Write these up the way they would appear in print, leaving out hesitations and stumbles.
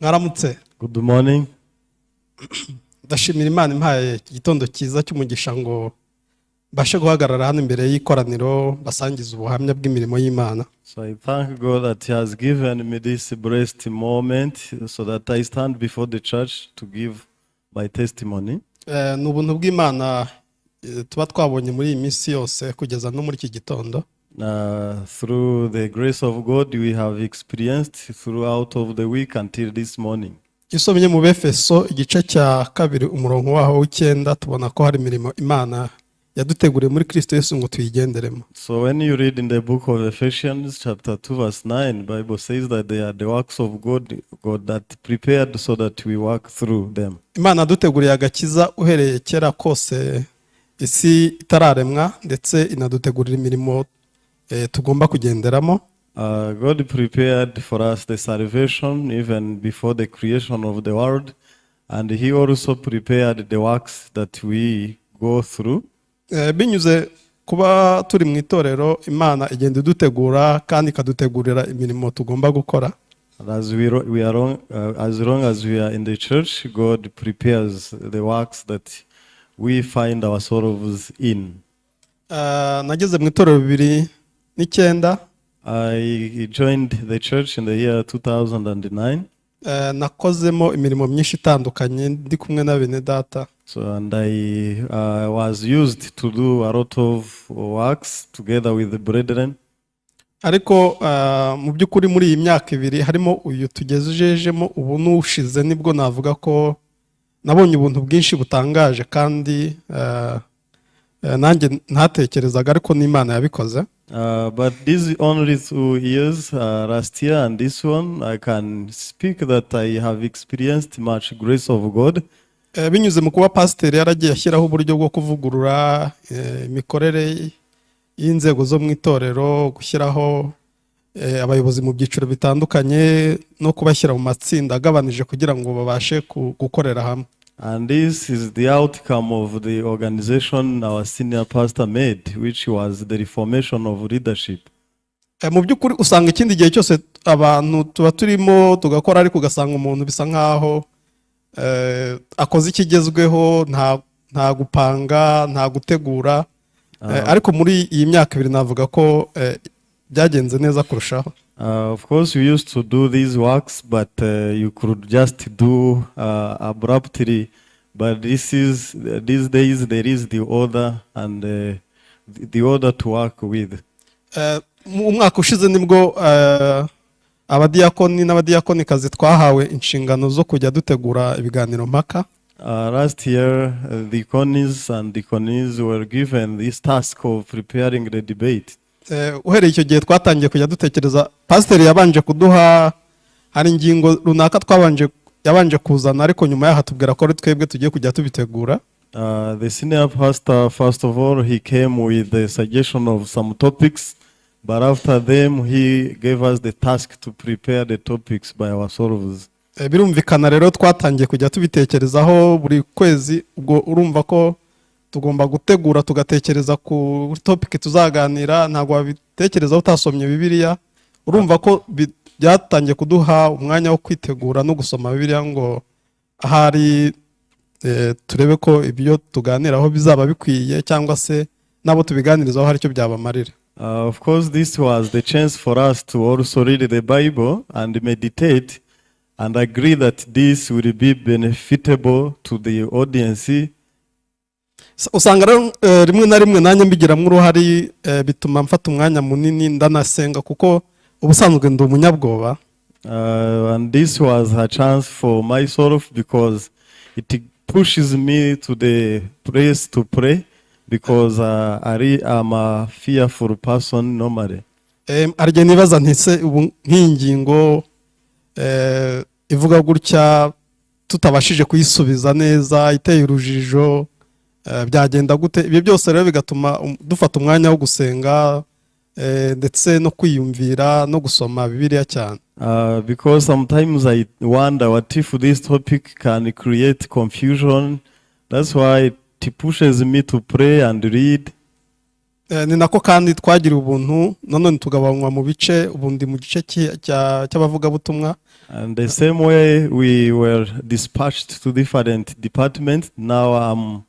Mwaramutse. Good morning. Ndashimira Imana impaye iki gitondo cyiza cy'umugisha ngo mbashe guhagarara hano imbere y'ikoraniro basangiza ubuhamya bw'imirimo y'Imana. So I thank God that He has given me this blessed moment so that I stand before the church to give my testimony. Ni ubuntu bw'Imana tuba twabonye muri iyi minsi yose kugeza no muri iki gitondo. Through the grace of God, we have experienced throughout of the week until this morning. Iyo usomye mu Befeso igice cya kabiri umurongo waho w'icyenda, tubona ko hari imirimo Imana yaduteguriye muri Kristo Yesu ngo tuyigenderemo. So when you read in the book of Ephesians, chapter 2, verse 9, Bible says that they are the works of God, God that prepared so that we work through them. Imana yaduteguriye agakiza uhereye kera kose isi itararemwa, ndetse inadutegurira imirimo tugomba kugenderamo. God prepared for us the salvation even before the creation of the world, and He also prepared the works that we go through. Binyuze kuba turi mu itorero, Imana igenda idutegura kandi ikadutegurira imirimo tugomba gukora. And as we, ro- we are on, as long as we are in the church, God prepares the works that we find ourselves in. Nageze mu itorero 2009. I joined the church in the year 2009. Nakozemo imirimo myinshi itandukanye ndi kumwe na bene data. So, and I was used to do a lot of works together with the brethren. Ariko mu by'ukuri muri iyi myaka 2 harimo uyu tugejejemo ubu n'ushize, nibwo navuga ko nabonye ubuntu bwinshi butangaje kandi nanjye ntatekerezaga, ariko n'Imana yabikoze. But these only 2 years, last year and this one, I can speak that I have experienced much grace of God. Binyuze mu kuba pasiteri yaragiye ashyiraho uburyo bwo kuvugurura imikorere y'inzego zo mu itorero, gushyiraho abayobozi mu byiciro bitandukanye no kubashyira mu matsinda agabanije kugira ngo babashe gukorera hamwe. And this is the outcome of the organization our senior pastor made, which was the reformation of leadership. Mu by'ukuri usanga ikindi gihe cyose abantu tuba turimo tugakora, ariko ugasanga umuntu bisa nkaho akoze ikigezweho, nta gupanga, nta gutegura. Ariko muri iyi myaka 2 navuga ko byagenze neza kurushaho. Of course, we used to do these works, but you could just do abruptly. But this is these days there is the order and the order to work with. Mu mwaka ushize nibwo abadiyakoni n'abadiyakonikazi twahawe inshingano zo kujya dutegura ibiganiro mpaka. Last year, deacons and deaconess were given this task of preparing the debate. Uhereye icyo gihe twatangiye kujya dutekereza. Pasiteri yabanje kuduha, hari ingingo runaka twabanje yabanje kuzana, ariko nyuma yaho atubwira ko ari twebwe tugiye kujya tubitegura. The senior pastor, first of all, he came with the suggestion of some topics, but after them, he gave us the task to prepare the topics by ourselves. Birumvikana rero twatangiye kujya tubitekerezaho buri kwezi. Ubwo urumva ko tugomba gutegura, tugatekereza ku topic tuzaganira. Ntabwo wabitekerezaho utasomye Bibiliya. Urumva ko byatangiye kuduha umwanya wo kwitegura no gusoma Bibiliya ngo ahari turebe ko ibyo tuganiraho bizaba bikwiye cyangwa se n'abo tubiganirizaho hari icyo byabamarira. Of course, this was the chance for us to also read the Bible and meditate and agree that this will be benefitable to the audience. Usanga rero rimwe na rimwe nanjye mbigiramo uruhare, bituma mfata umwanya munini ndanasenga, kuko ubusanzwe ndi umunyabwoba. And this was a chance for myself because it pushes me to the place to pray because I am a fearful person normally. Hari igihe nibaza nti: "Se ubu nk'iyi ngingo ivuga gutya, tutabashije kuyisubiza neza, iteye urujijo, byagenda gute?" Ibyo byose rero bigatuma dufata umwanya wo gusenga ndetse no kwiyumvira no gusoma Bibiliya cyane. Because sometimes I wonder what if this topic can create confusion. That's why it pushes me to pray and read. Ni nako kandi twagiriwe ubuntu nanone tugabanywa mu bice, ubundi mu gice cy'abavugabutumwa. And the same way we were dispatched to different departments. Now I'm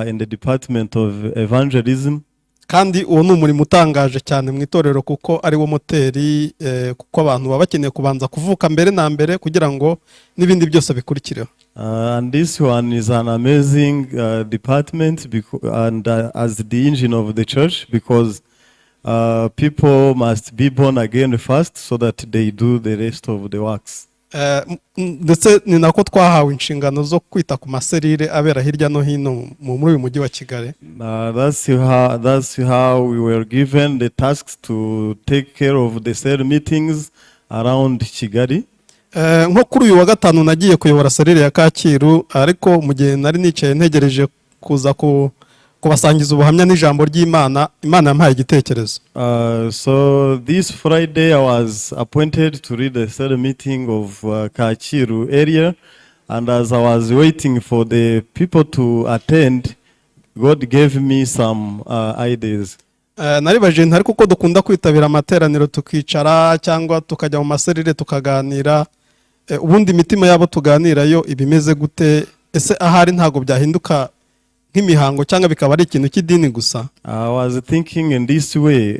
in the department of evangelism. Kandi uwo ni umurimo utangaje cyane mu itorero kuko ari wo moteri, kuko abantu baba bakeneye kubanza kuvuka mbere na mbere kugira ngo n'ibindi byose bikurikireho. And this one is an amazing department and as the engine of the church because people must be born again first so that they do the rest of the works. Ndetse ni nako twahawe inshingano zo kwita ku maserire abera hirya no hino muri uyu mujyi wa Kigali. That's how we were given the tasks to take care of the cell meetings around Kigali. Nko kuri uyu wa gatanu nagiye kuyobora serire ya Kacyiru, ariko mu gihe nari nicaye ntegereje kuza kubasangiza ubuhamya n'ijambo ry'Imana, Imana yampaye igitekerezo. So this Friday I was appointed to lead the cell meeting of Kacyiru area, and as I was waiting for the people to attend, God gave me some ideas. Naribajije nti: ariko uko dukunda kwitabira amateraniro tukicara cyangwa tukajya mu maserire tukaganira, ubundi imitima yabo tuganira yo iba imeze gute? Ese ahari ntabwo byahinduka nk'imihango cyangwa bikaba ari ikintu cy'idini gusa? I was thinking in this way: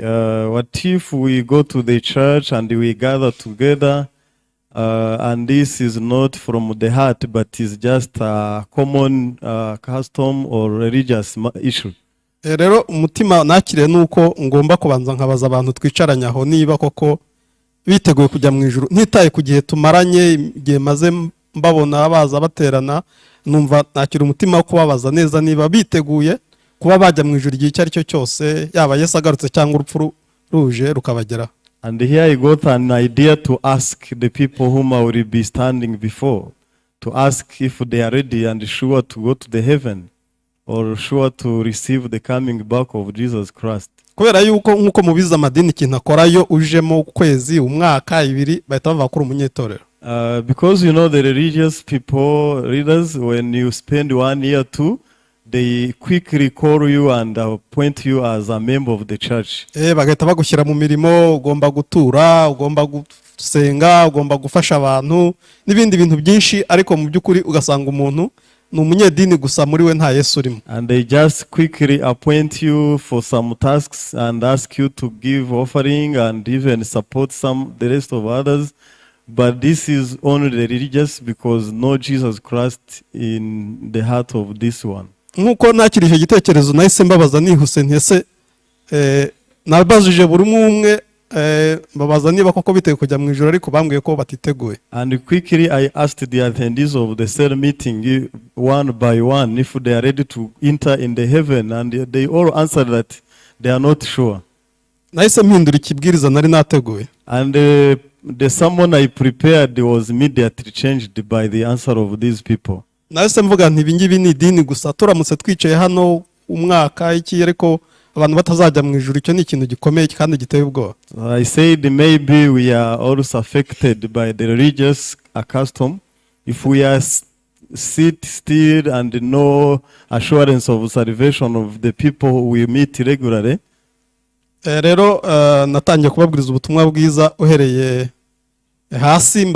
what if we go to the church and we gather together, and this is not from the heart, but is just a common custom or religious issue? Rero umutima nakiriye ni uko ngomba kubanza nkabaza abantu twicaranye aho niba koko biteguye kujya mu ijuru, ntitaye ku gihe tumaranye, igihe maze mbabona baza baterana. Numva nakira umutima wo kubabaza neza niba biteguye kuba bajya mu ijuru igihe icyo ari cyo cyose, yaba Yesu agarutse cyangwa urupfu ruje rukabageraho. And here I got an idea to ask the people whom I will be standing before, to ask if they are ready and sure to go to the heaven or sure to receive the coming back of Jesus Christ. Kubera yuko nk'uko mubizi, amadini ikintu akorayo, ujemo ukwezi, umwaka, ibiri, bahita bavuga ko uri umunyetorero. Because you know the religious people, leaders, when you spend one year, two, they quickly call you and appoint you as a member of the church. Bagahita bagushyira mu mirimo: ugomba gutura, ugomba gusenga, ugomba gufasha abantu n'ibindi bintu byinshi, ariko mu by'ukuri ugasanga umuntu ni umunyedini gusa, muri we nta Yesu urimo. And they just quickly appoint you for some tasks and ask you to give offering and even support some the rest of others. But this is only the religious because no Jesus Christ in the heart of this one. Nk'uko nakiriye icyo gitekerezo, nahise mbabaza nihuse nti: ese nabajije buri umwe umwe, mbabaza niba koko biteguye kujya mu ijuru, ariko bambwiye ko batiteguye. And quickly I asked the attendees of the cell meeting one by one if they are ready to enter in the heaven, and they all answered that they are not sure. Nahise mpindura ikibwiriza nari nateguye. And the sermon I prepared was immediately changed by the answer of these people. Nahise mvuga nti: ibi ngibi ni idini gusa, turamutse twicaye hano umwaka iki ariko abantu batazajya mu ijuru, icyo ni ikintu gikomeye kandi giteye ubwoba. So I said maybe we are also affected by the religious custom. If we are sit still and no assurance of salvation of the people we meet regularly, Rero natangiye kubabwiriza ubutumwa bwiza uhereye hasi,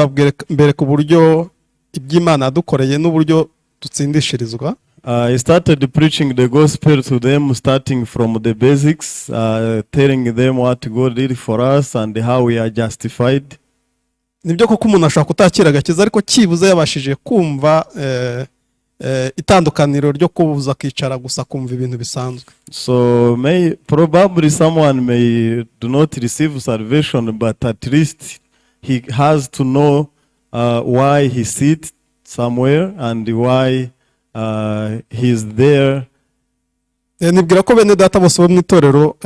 mbereka uburyo iby'Imana yadukoreye n'uburyo dutsindishirizwa. I started preaching the gospel to them, starting from the basics, telling them what God did for us and how we are justified. Nibyo koko umuntu ashobora kutakira agakiza, ariko cyibuze yabashije kumva itandukaniro ryo kuza akicara gusa kumva ibintu bisanzwe. So may probably someone may do not receive salvation, but at least he has to know why he sits somewhere and why he is there. Nibwira ko bene data bose bo mu itorero,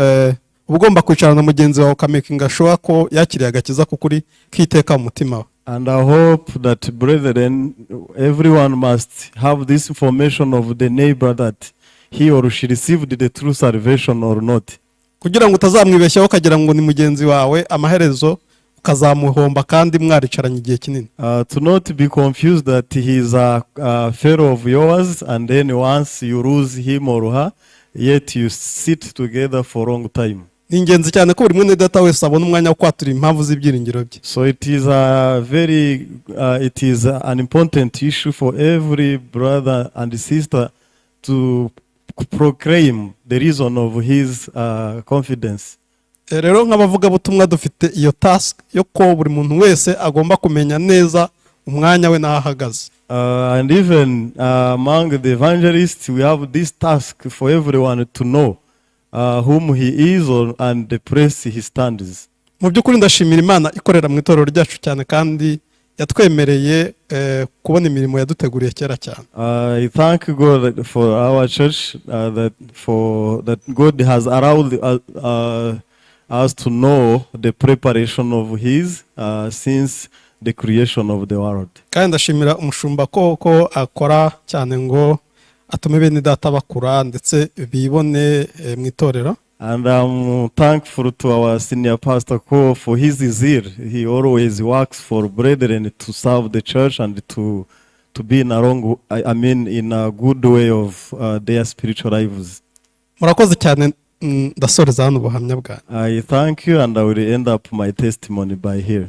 uba ugomba kwicarana na mugenzi wawe ukamakinga sure ko yakiriye agakiza k'ukuri k'iteka mu mutima we. And I hope that, brethren, everyone must have this information of the neighbor that he or she received the true salvation or not. Kugira ngo utazamwibeshyaho ukagira ngo ni mugenzi wawe, amaherezo ukazamuhomba kandi mwaricaranye igihe kinini. To not be confused that he is a fellow of yours, and then once you lose him or her, Yet you sit together for a long time. Ni ingenzi cyane ko buri mwene data wese abona umwanya wo kwatura impamvu z'ibyiringiro bye. So it is an important issue for every brother and sister to proclaim the reason of his confidence. Rero nk'abavugabutumwa dufite iyo task yo ko buri muntu wese agomba kumenya neza umwanya we n'aho ahagaze. And even among the evangelists, we have this task for everyone to know whom he is and the place he stands. Mu by'ukuri ndashimira Imana ikorera mu itorero ryacu cyane kandi yatwemereye kubona imirimo yaduteguriye kera cyane. I thank God for our church that God has allowed us to know the preparation of His since the creation of the world. Kandi ndashimira umushumba ko akora cyane ngo atume bene data bakura ndetse bibone mu itorero. And I'm thankful to our senior pastor Ko for his zeal. He always works for brethren to serve the church and to be in a wrong, I mean, in a good way of their spiritual lives. Murakoze cyane, ndasoreza hano ubuhamya bwanjye. I thank you, and I will end up my testimony by here.